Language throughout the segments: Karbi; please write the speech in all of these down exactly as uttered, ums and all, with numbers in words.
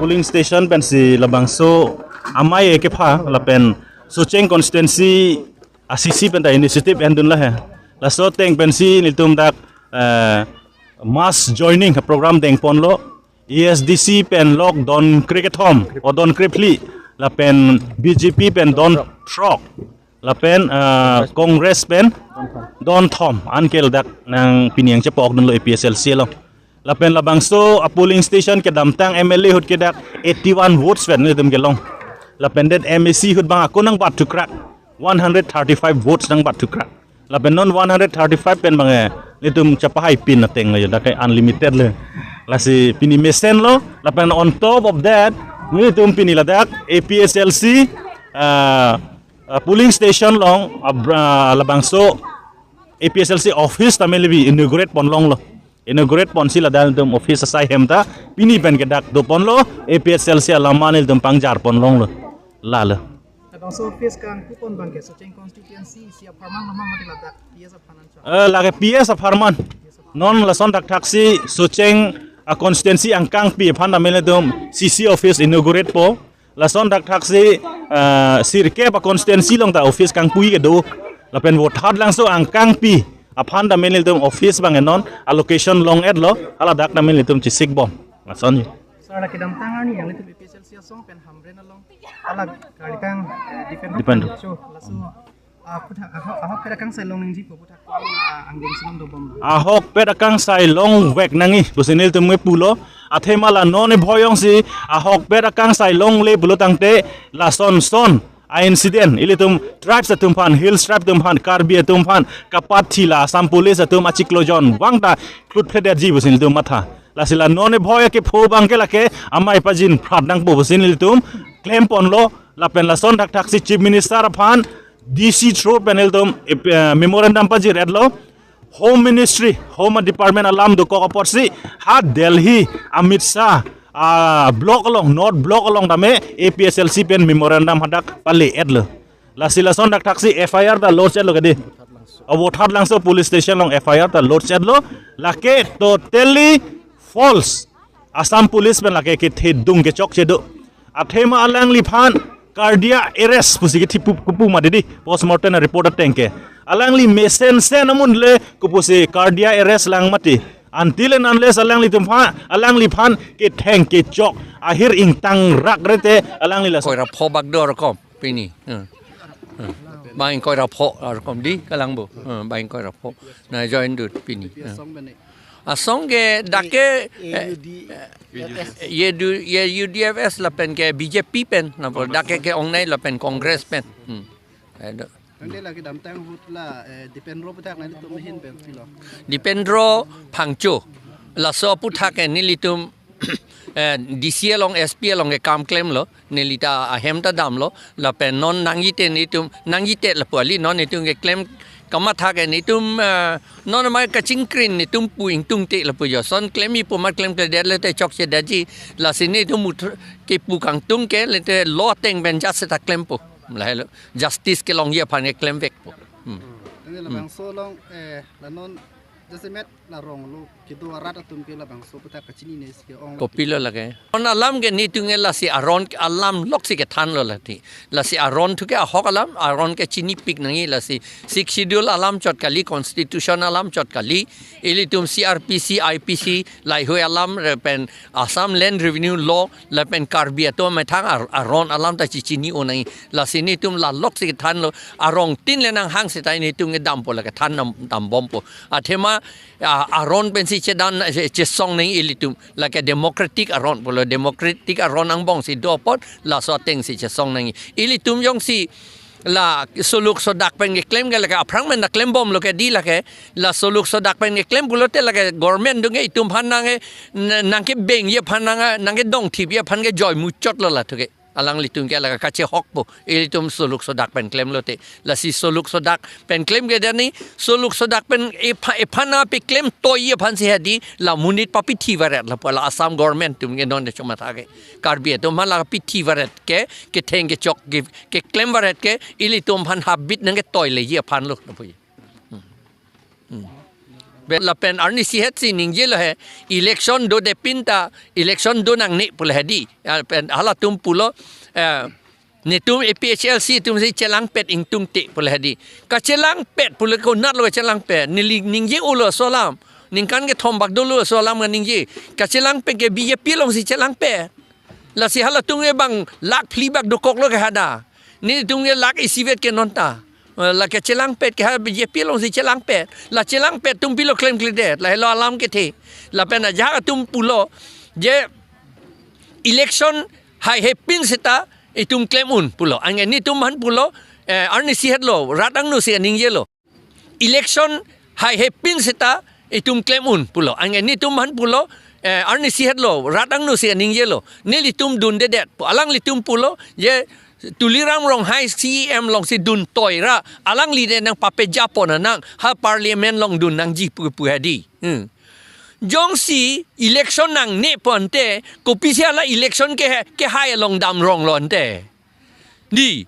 Polling station pensi labangso amei kepha lapen Socheng constituency a C C pen ta initiative endun lahe. Laso ateng pensi nelitum dak eh, mass joining program dengponlo. A S D C pen lok don krekethom o don krephli lapen B J P pen don throk lapen eh, Congress pen don thom anke ladak nang pini nangchepokdunlo A P H L C along. Lapen labangso a polling station kedamtang M L A ahut ke dak eighty-one votes pen nelitum kelong. Lapen det M A C ahut bang ako nangbat thukrak, one hundred thirty-five votes nangbat thukrak. Lapen non one hundred thirty-five pen bang eh, nelitum chepahai pin ateng lo, dak ke unlimited lo. Lasi pini mesenlo, lapen on top of that, nelitum pini ladak A P H L C ah, ah, polling station along, ah, bra-, labangso A P H L C office ta melebi inaugurate ponlonglo. Inaugurate ponsi ladak nelitum office asai hem ta pini pen ke dak doponlo, A P H L C alam nelitum pangjar ponlonglo. Lalo. Labangso office kangkupon abang ke Socheng constituency isi apharman lo ma mati ladak P S apharman cho? Eh, lake P S apharman. Non lason thakthaksi Socheng a constituency angkangpi aphan ta meletum C C office inaugurate po. Lason thakthaksi eh, sirkep a constituency along ta office kangpui kedo. Lapen Vothatlangso angkangpi aphan ta meletum office bang non allocation long-etlo. Haladak ta meletum chesikbom. Lason. Sir, la kedamtang arni nanglitum A P H L C asong pen Hamren along hala karlikang, eh, Dipendro. Dipendro. Cho, laso, ah, aphuthak, ahok, ahokpet akangsai long nangjipo aphuthak, ah, angdeng si nangdobom. Ahokpet akangsai longvek nangji pusi nelitum ke pulo. Athema la non ebhoyong si ahokpet akangsai longle pulo tangte lason son a incident, ilitum tribes atum aphan, hills tribe atum aphan, Karbi atum aphan kapathi la Assam Police atum achiklo jon vang ta klut phledetji pusi nelitum matha. Lasi la non ebhoi kepho abang ke lake amei pajin phrat nangpo pusi nelitum klemponlo. Lapen lason thakthaksi Chief Minister aphan D C through pen nelitum, eh, memorandum pajir-etlo. Home Ministry, Home Department alam dokok apotsi ha Delhi, Amit Shah, ah, block along, North Block along tame A P H L C pen memorandum hadak pale-etlo. Lasi lason thakthaksi F I R ta lodge-etlo kedi. Vothatlangso police station along F I R ta lodge-etlo. Lake totally false. Assam Police pen lake kethedung kechokche do. Athema alangliphan cardiac arrest pusi kethipu kupu mati di, postmortem report ateng ke. Alangli mesensen amun le kopusi cardiac arrest lang mati. Until and unless alanglitum aphan, alangliphan ketheng kechok ahir ingtangrak rete alangli lason. Koi ra pho bak do rokom pini. Hmm. Hmm. Bang koi ra pho rokom di kalang bo. Hmm, bang koi ra pho. Na join dut pini. Hmm. Asong ke dak ke, eh, ye du, ye U D F S lapen ke B J P pen, na dak ke ke-ongnei lapen Congress pen. Hmm. Ayo. Tangte la kedamtang ahut la, eh, Dipendro aphuthak nanglitum ahin pen pilo. Dipendro Phangcho. Laso aphuthak ke nelitum eh, D C along, S P along ke kam klemlo, neli ta ahem ta damlo, lapen non nangji te nelitum, nangji te lapu kali, non nelitum keklem kamatha ke nelitum, eh, non amei kachingkrin nelitum pu ingtungte lapu jo. Son klemji pu amat klemkledet le te chokchedetji, lasi nelitum ut kepu kangtung ke le te law ateng pen just ta klempo. Lahelo, justice kelongji aphan keklemvekpo. Hmm. Tangte labangso along, eh, la non jasemet la rong lo kedo arat atum ke labangso aphuthak kachinine si ke-ong. Kopilo lake. Aron alam ke nelitum ke lasi aron alam loksi kethanlo lati. Lasi aron thu ke ahok alam, aron ke chinipik nangji lasi Sixth Schedule alam chot kali, Constitution alam chot kali. Ilitum C R P C, I P C, laheihui alam re pen Assam Land Revenue Law, lapen Karbi atum amethang ar-, aron alam ta chichini-o nangji. Lasi nelitum la loksi kethanlo, arongtin le nanghang seta nelitum kedampo lake than dam, dambompo. Athema, ah, aron pensi chedan, che-, chesong nangji ilitum. Lake democratic aron pulo, democratic aron angbong si do apot, laso ateng si chesong nangji. Ilitum jongsi la soluk sodak pen keklem ke lake aphrang pen ta klembomlo kedi lake, la soluk sodak pen keklem pulote lake government atum ke itum aphan nang ke, n-, nangkebengji aphan nang, nangkedongthipji aphan ke joi muchotlo la thu ke. Alanglitum ke lake kachehokpo, ilitum soluk sodak pen klemlote. Lasi soluk sodak pen klem ke dani, soluk sodak pen epha-, ephan nangpeklem toiji aphan si hedi, la monit papithi varet lapu la Assam government atum ke non de chomatha ke. Karbi atum aphan la pithi varet ke, ketheng kechok ke, keklem varet ke, ilitum aphan habit nangketoileji aphanlo lapu. Hmm. Hmm. Be lapen arnisi het si ningjelo he, election dodepin ta, election do nangne pulo hedi. Ya, pen halatum pulo, eh, netum A P H L C atum si chelangpet ingtungte pulo hedi. Kachelangpet pulo konatlo kachelangpet. Neli ningje-olo laso alam. Ningkan kethom bak dolo laso alam kaningje. Kachelangpet ke B J P alongsi chelangpet. Lasi halatum ke bang lakh phli bak dokoklo ke hadak. Netum ke lakh isivet ke nonta. Eh, la kachelangpet ke ha B J P alongsi chelangpet. La chelangpet atum pilo klemkledet. Lahelo alam kethe. Lapen ajahak atum pulo je election haihepin seta itum klem un pulo. Anke netum aphan pulo, eh, arnisi hetlo, rat angno si ningjelo. Election haihepin seta itum klem un pulo. Anke netum aphan pulo, eh, arnisi hetlo, rat angno si ningjelo. Nelitum dundedet pu. Alanglitum pulo je Tuliram Ronghang C E M alongsi dun toira, alangli de nangpapeja pon nang, ha parliament along dun nangji pu pu hedi. Hmm. Jongsi election nangne pu ante, kopisi hala election ke, kehai along damronglo ante. Di.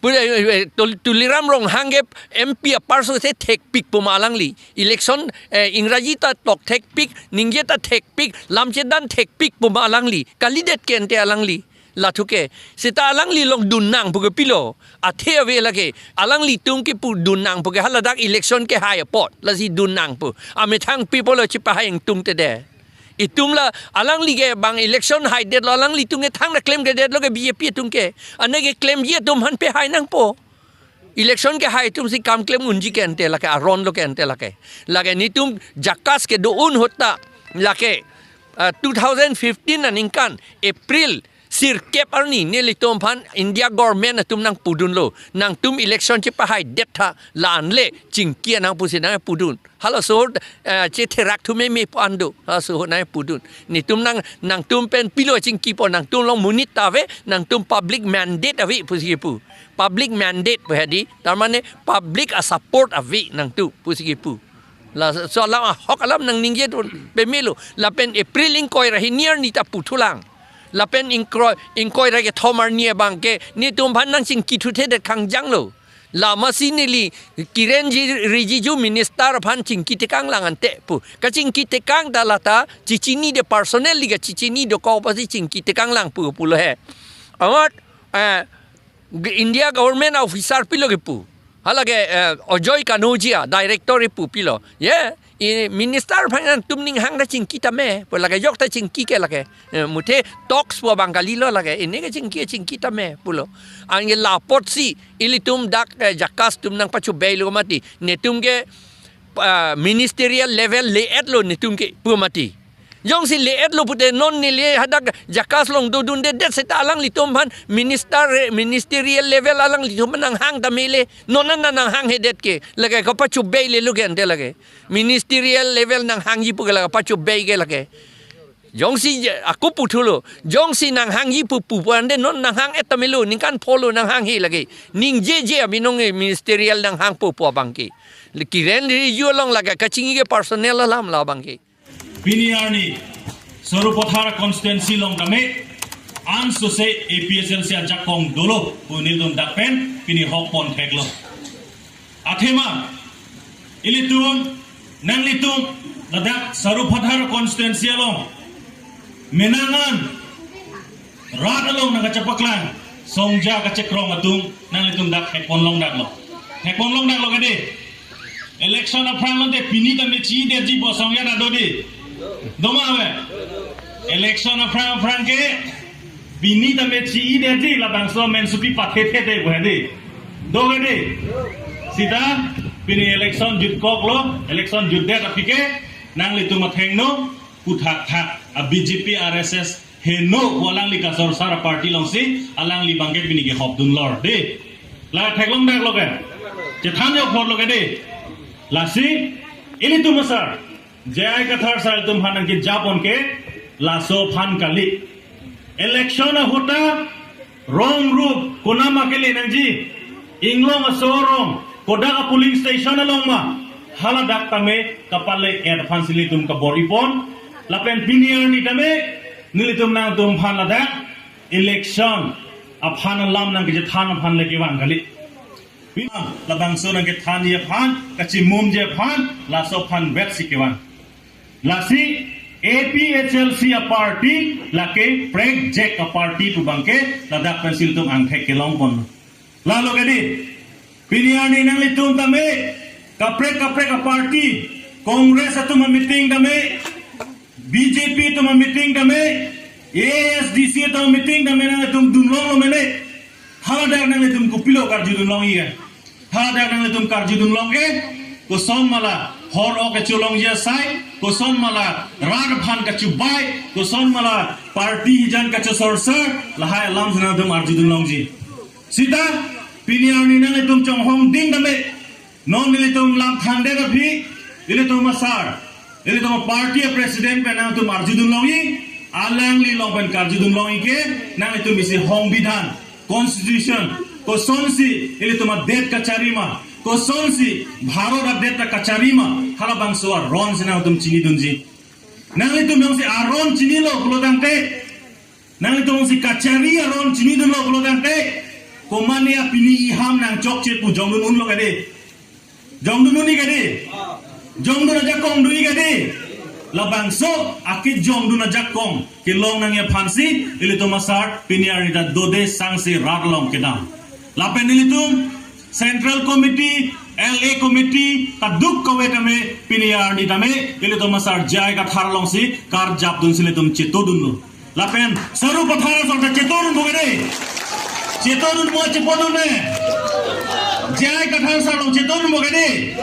Pu, eh, eh, Tul-, Tuliram Ronghang ke M P apar so se thekpik pu ma alangli. Election, eh, Ingraji ta tok thekpik, ningje ta thekpik, lamchedan thekpik pu ma alangli. Kalidet ke ante alangli. Lathu ke. Seta alangli along dun nang pu ke pilo. Athe ave lake. Alanglitum ke pu dun nang pu ke haladak election kehai apot. Lasi dun nang pu. Amethang people lo chepahai ingtungtede. Itum la alangli ke bang election haidetlo, alanglitum ke thangta klemkledetlo ke B J P atum ke. Ane ke klemji atum aphan pehai nangpo. Election kehai atum si kam klem unji ke ante lake, aron lo ke ante lake. Lake netum JACAS kedo un ahut ta lake, ah, two thousand fifteen aningkan April sirkep arni nelitum aphan India government atum nangpudunlo. Nangtum election chepahaidet tha, la-an le chingki nang pusi nangpudun. Halaso ahut, eh, chetherak thu meme pu an do. Halaso ahut nangpudun. Netum nang, nangtum pen pilo chingkipo, nangtum along monit ta ave, nangtum public mandate ave pusi kipu. Public mandate pu hedi, tar mane public asupport ave nangtum pusi kipu. Laso alam ahok alam nangningje dun pemelo. Lapen April ingkoi ra hini arni ta puthulang. Lapen ingkoi, ingkoi ra kethom arni abang ke netum aphan nangchingki thuthedet kangjanglo. Lamasi neli Kiren Ji-, Rijiju minister aphan chingki tekanglang ante pu. Kachingki tekang ta lata chichinide, personally kachichinide, kok apotsi chingki tekanglang pu pulo he. Amat, eh, G-, India government officer pilo kipu. Halake, eh, Ajoy Kanodia, director kipu pilo. Ye, i minister aphan nangtum ning hang ta chingki tame. Pu lake ajok ta chingki ke lake. Eh, muthe talks pu abang kalilo lake. Ini ke chingki, chingki tame pulo. Anke la apotsi ilitum dak, eh, JACAS atum nangpachobeilo mati. Netum ke, ah, ministerial level le-etlo netum ke pu mati. Jongsi le-etlo pute non neli hadak JACAS along dodundedet seta alanglitum aphan minister, ministerial level alanglitum aphan nanghang tame le. Non an nanghanghedet ke. Lake kapachobeilelo ke ante lake. Ministerial level nanghangji pu ke lake pachobei ke lake. Jongsi je-, ako puthulo. Jongsi nanghangji pu pu pu ante non nanghang-et tamelo. Ningkan pholo nanghanghe lake. Ningjeje abinong e ministerial nanghangpo pu abang ke. Le Kiren Rijiju along lake kachingki ke personal alam la abang ke. Pini arni Sarupathar constituency along tame ansose A P H L C ajakong dolo pu nelitum dak pen pini hok pon theklo. Athema ilitum, nanglitum ladak Sarupathar constituency along menang an rat along nangkachepaklang songja kachekrong atum nanglitum dak thekpon longdaklo. Thekpon longdaklo kade. Election aphrang lote pini ta mechi detji bosong ya na dodi. Doma ave. Election aphrang aphrang ke pini ta mechi detji labangso amen supi pathethe de pu hedi. Do kade. Seta pini election jutkoklo, election jutdet aphi ke nanglitum athengno puthak thak a B J P R S S heno pu alangli kasorsar party alongsi alangli abang ke pini ke hop dunlor de. La theklongdaklo ke. Chethan yo photlo ke de. Lasi ilitum asar J I Kathar sir atum aphan nangkejapon ke laso aphan kali. Election ahut ta rong rup konama kele nangji. Inglong aso arong, kodak a polling station along ma, haladak tame kapale-et aphansi ilitum kabor-ipon. Lapen pini arni tame nelitum nangtum aphan ladak election aphan alam nangkechethan aphan le kevang kali. Labangso nangkethanji aphan, kachimumji aphan, laso aphan vetsi kevang. Lasi A P H L C a-party lake prekjak a-party pu abangke ladak pensi ilitum angthek kelongpon. Lalo kedi, pini arni nanglitum tame, kaprek kaprek a-party, Congress atum a-meeting tame, B J P atum a-meeting tame, A S D C atum a-meeting tame nanglitum dunlonglo mene. Haladak nanglitum kopilo karjudunlongji ke? Haladak nanglitum karjudunlong ke, koson ma la hor-ok kacholongji asai, koson ma la rat aphan kachobai, koson ma la party hijan kachosorsar, lahai alam si nanglitum arjudunlongji. Sita, pini arni nanglitum chonghongding tame, non ilitum lam thandet aphi, ilitum asar, ilitum party a-president pen nangtum arjudunlongji, alangli along pen karjudunlongji ke, nanglitum isi songbidhan, constitution, kosonsi ilitum adet kachari ma, kosonsi Bharat adet ta kachari ma, halabangso aron si nangtum chinidunji. Nanglitum jongsi aron chinilo pulo tangte, nanglitum jongsi kachari aron chinidunlo pulo tangte, komane apini iham nangchokche pu jongdun unlo kedi. Jongdun un-e kedi. Jongdun ajakong do-e kedi. Labangso akejongdun ajakong kelong nangji aphansi ilitum asar pini arni ta dode sangse rat along kedam. Lapen ilitum Central Committee, L A Committee, kadokave tame pini arni tame ilitum asar J I Kathar alongsi karjapdunsi ilitum chetodunlo. Lapen Sarupathar asar ta chetodunpo kedi. Chetodunpo, chepodun ne. J I Kathar asar along chetodunpo kedi.